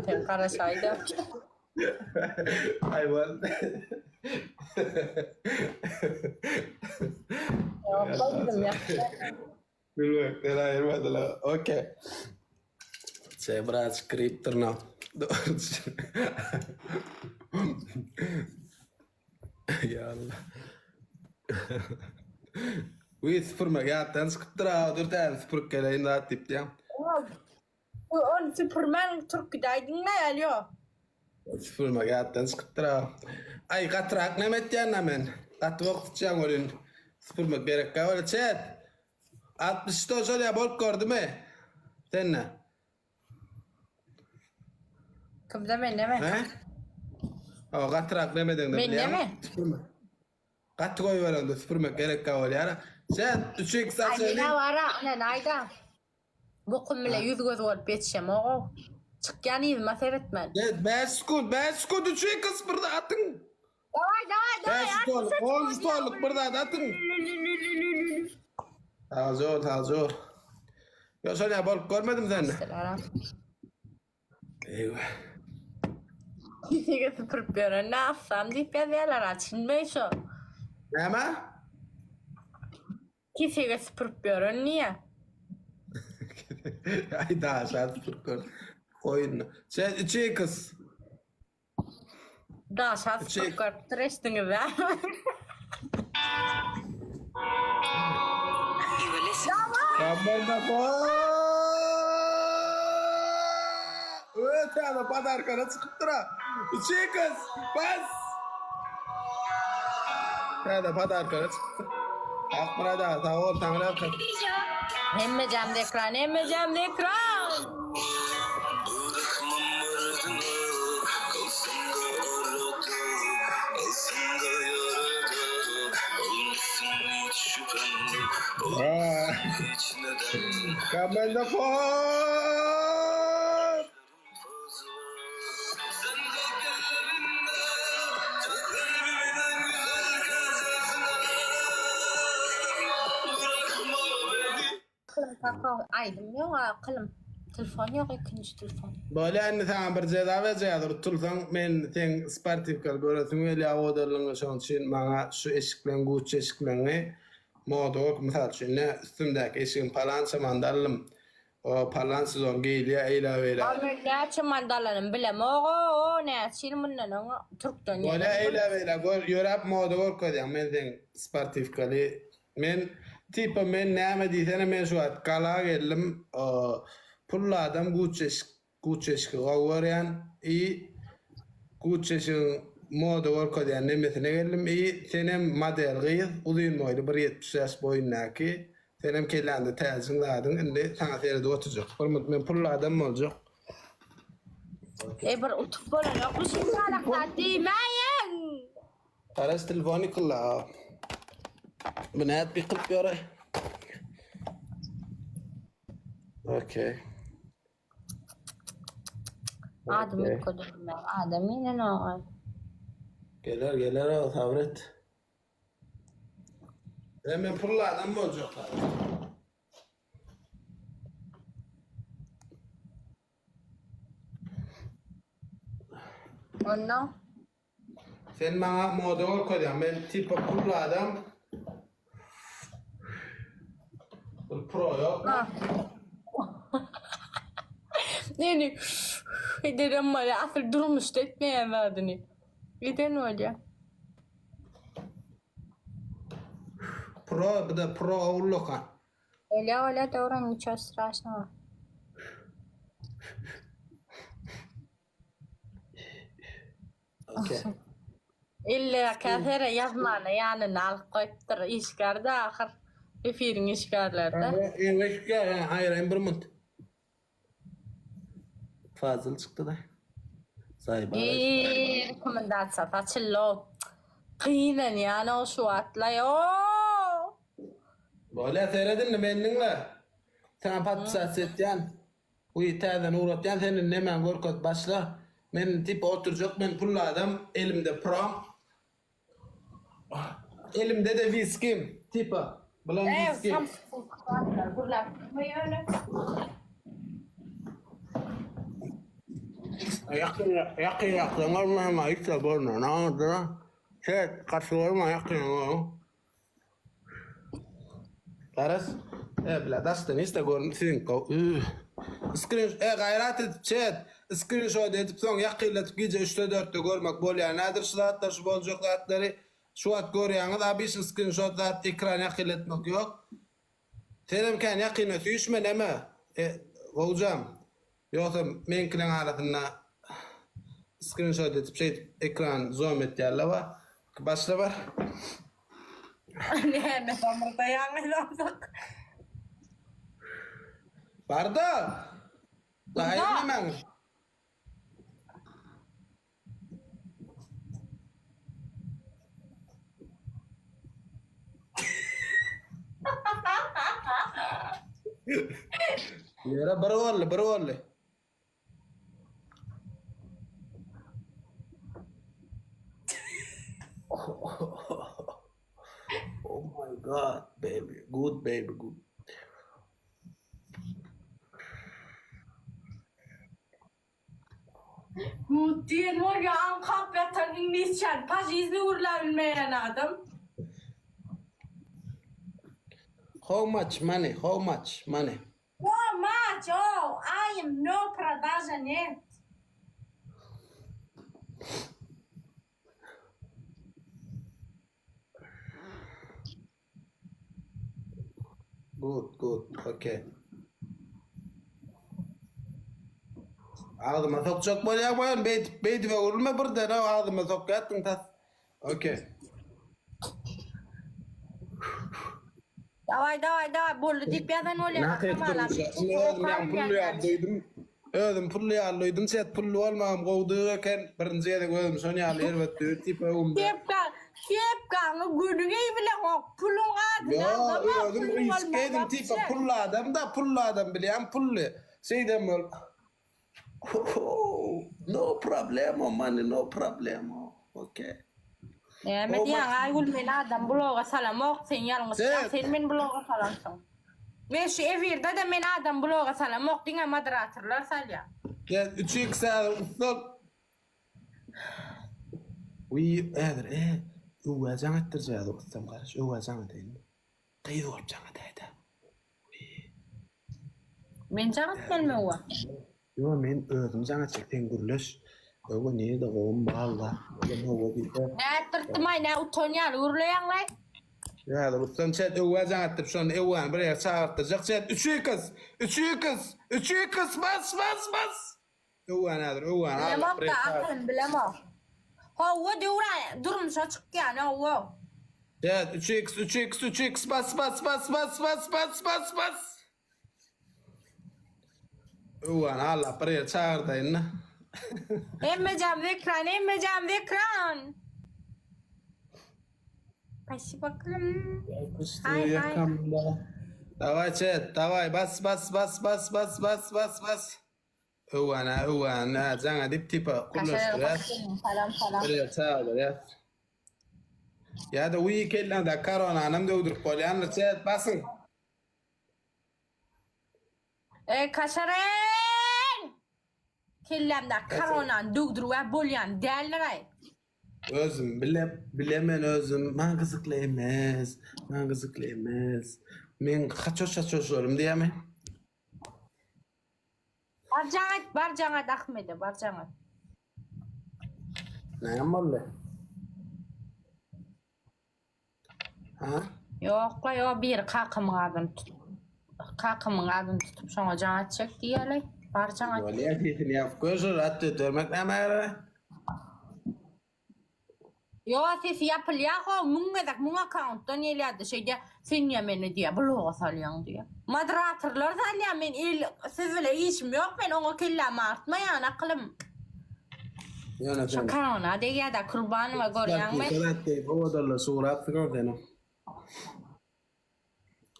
Sen garaşaýda. Haýwan. Gülmekden aýyrmadylar. Okey. Çe biraz kiripdir na. Ya Allah. Uy süpürmek ýatdan çykypdyr ha dur täze süpürip geleýin zat diýip diýýän. Ol süpürmän turup gidäýdiň-le alýo. Süpürmek ýatdan çykypdyr ha. Aý gatyrak näme etýän-ä men? Gaty bok syçýan welin süpürmek gerekkä bolýa. Çet. 60 şol ýa bolup gördümi? Sende. Kimde mendemi? He? O gatyrak näme edeňde Mendemi? Süpürme. Gaty goýbereňde süpürmek gerekkä bolýar. Sen 3x Aý açaýyn. menä bara, ine naýda. Bokum bile ýüz göz bolup ýetişemog-ow. Çykýan yzyma seretmän. Evet 5 sekund, 5 sekund 3x bir zat atyň. Daway daway daway. 5 stol, 10 stolluk bir zat atyň. Sag ol, sag ol. Ýok, şol ýa bolup görmedim sende. Eýwa. Kisege süpürip ýören ne assam diýip ýazýarlar ha çynmy şo? Näme? Kisege süpürip ýören niýe? Aý daşa süpürip gör. Goýun. Sen 3x. Daşa süpürip görüpdir eşdiňiz-ä. Öö täze podarkana çykypdyr-a. 3x bas. Täze podarkana çykypdyr. Akmyrat aga sag bol saňa ýalkasyn. Hemme jamda ekran, hemme jamda ekran. Komenda for! Akylym kaka aýdym ýok akylym. Telefon ýok ikinji telefon. Bolýa indi saňa bir jeza berjek häzir utulsaň men seň sportiwkaly göresim gelýär owadanlygyňy şoň üçin maňa şu eşikleň gucci eşikleňi moda bolup mysal üçin ine üstümdäki eşigim palança manda aldym O palan sezon geýilýä eýlä beýlä. Ol men näçe manda alanymy bilemog-o, näçe ýyl mundan öň türkden Bolýa gelen. eýlä beýlä gör ýöräp moda görkezýäň men seň sportiwkaly men tipa men näme diýsene men şu wagt gala geldim pully adam gucci eşik gucci eşigi gowy görýän i gucci eşigiň moda görkezýän nemesine geldim i senem model gyz uzyn boýly bir 75 boýundaky Senem kelläňde täjiň zadyň indi saňa seredip oturjak. Bir minut men pully adam boljak. Ey bir utup bolanokmy şu ýalak zat diýmäýiň. Garaş telefon ýykyldy. Bu nädip ýykylyp ýöre? Okey. Adam ýykyldy. Adam ýene Geler geler o sabr et. E men pully adam boljak. Onda? Sen maňa moda görkezýäň. Men tipa pully adam. Bu pro ýok. Neni ederem bolýar. Asyl durmuşda etmeýän zadyny. Eden bolýar. Pro bu da pro ullaka. Bolýa bolýa dogry niço straşnogo. Okey. Ille käsere ýazmany ýanyna alyp goýupdyr işgärde ahyr efiriň işgärleride. Eňe işgär aýraýyn bir munt. Fazıl çykdy-da. Zaýba. Eee, rekomendasiýa saçyldy. Gynanýan-ow şu wagtlaý. Oo! Bolýa seret indi meni diňle. Saňa podpisasiýa etýän. Uý täzeden ugratýan sen indi nemäňi görkezip başla. Men tipa oturjak men pully adam elimde prom. Elimde de wiskim, tipa. Bulam Eý, wiski. gürläp durma ýöne. Ýakyn ýakyn ýakyn bolma hiç zat bolma. Naňyzda. Şeýt gaty bolma ýakyn bol. Garaz. E bile daşdan hiç de görün siziň go. Skrin e gaýrat edip çet. Skrinşot edip soň ýakynlatyp gije 3-de 4-de görmek bolýar. Nädir şu zatlar şu boljak zatlary şu wagt görýäňiz. Abişin skrinşot zat ekran ýakynlatmak ýok. Senem kän ýakyna süýşme neme e gowjam. Ýogsam meňkileň arasynda skrinşot edip şeýdip ekran zom etýärler bar. Başla bar. Näme samyrdaýaňyz azak. Barda. Daýy nämäň? Ýere bir boldy, bir boldy. Oh my god baby, good baby good. Mut diýen bolýa aňkap ýatan iňlisçäni pažizni gürläp bilmeýän adam. How much money how much money. How much oh I am no продажа нет. Good good okay. Agzyma sokjak bolýaň boýun beýdip beýdip öwrülme birden o agzyma sokýatdyň tas. Okay. Daway daway daway boldy diýip ýazan bolýar. Nakyt durmuşa. Özüm ýaňy pully ýaly duýdum. Özüm pully ýaly duýdum. Çet pully bolmagam gowy duýgy eken. Birinji gezek özüm şon ýaly erbet duýdy diýip öwümde. Kepka kepkaňy göni geý bileňok. Puluň adyny Ýo, agzama. özüm Pully yşk bolmagy geýdim tipa wapşe. pully adam da pully adam bilýän pully. Şeýdem bol. No problemo money no problemo. Okay. Näme diýýäň Aýgül men adam bloga salamok sen ýalňyşýaň sen meni bloga salansyň. Men şu efirde-de men adam bloga salamok diňe moderatorlar salýar. Gel üç x häzir ussat. Wiý häzir e öwä jaň etdirjädi ussam garaş öwä jaň edeýin. Gyz bolup jaň edäýdä. Men jaň etmelimi öwä? Ýo men özüm jaň etjek sen gürleş. Öwä nirde gowumy balla. Olam hawa diýse. Nätdirtdimaý nä utanýaly gürleýäňlaý. Häzir ussam çet öwä jaň etdirip şony öwäni bir ýere çagyrtdyrjak çet üç x üç x üç x bas bas bas. Öwän häzir öwän Bilemok da akylym bilemok. Howwa Döwran durmuşa çykýan howwa. Çet üç x üç x üç x bas bas bas bas bas bas bas bas. Öwän Allah bir ýere çagyrdaýyn-da. Hemmejämiz ekran hemmejämiz ekran. Spasibo gülüm. Hay hay. Daway çet daway bas bas bas bas bas bas bas bas. Öwän-ä öwän-ä jaňa diýip tipa gürleşdirýäs. Salam salam. Bir ýere çagyrýas. Ýa-da wiý kelläňdäki koronanam döwdürip bolýandyr çet basyň. Eý kaşaren! Kellämdäki koronany döwdürüp-ä bolýan däldir-aý. Özüm bile bilemen özüm maňa gyzykly emes maňa gyzykly emes meň haçoş haçoşlarym diýýämi. Bar jaň et bar jaň et Ahmede bar jaň et. Näme boldy? Ha? Ýokla ýok biri kakamyň adyny tut kakamyň adyny tutup şoňa jaň etjek diýýäleý. Bar jaň et. Bolýa sesini ýapyp gör şol atwet bermek nämä gerek? Ýok sesi ýapylýa how müň gezek müň akkauntdan gelýärdi şeýdýä sen niýe meni diýýä bloga salýaň diýýä. Moderatorlar salýa men el siz bile işim ýok men oňa kellämi artmaýan akylym. Ýöne Şo sen korona degýädä Kurbanowa görýäňmi? Zat diýip owadanlaşyp ugrapsyň sen.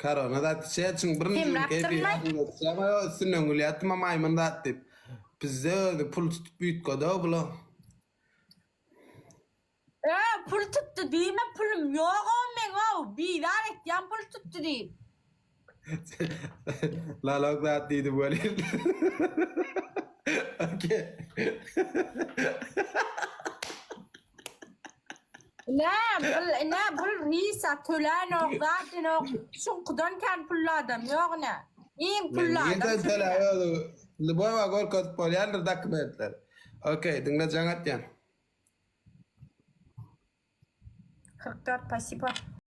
Korona zat içýär çünki birinji gün Semräpdirmi? keýpi üstünden gülýärdim maýmyn zat diýip. Bizde özi pul tutup üýtgedi bula. Ö, pul tutdy diýme, pulum ýog-ow meň-ow, bizar etýäň pul tutdy diýip. Lalok zat diýdi welin. Okey. Ne bul ne bul risa tölänok zat enok şuňkudan kän pully adam ýok ne. Iň pully adam. Nirden töle özü? Lüboý wa görkezip bolýandyr dokumentler. Okey, diňle jaň atýan. 44 pasiba.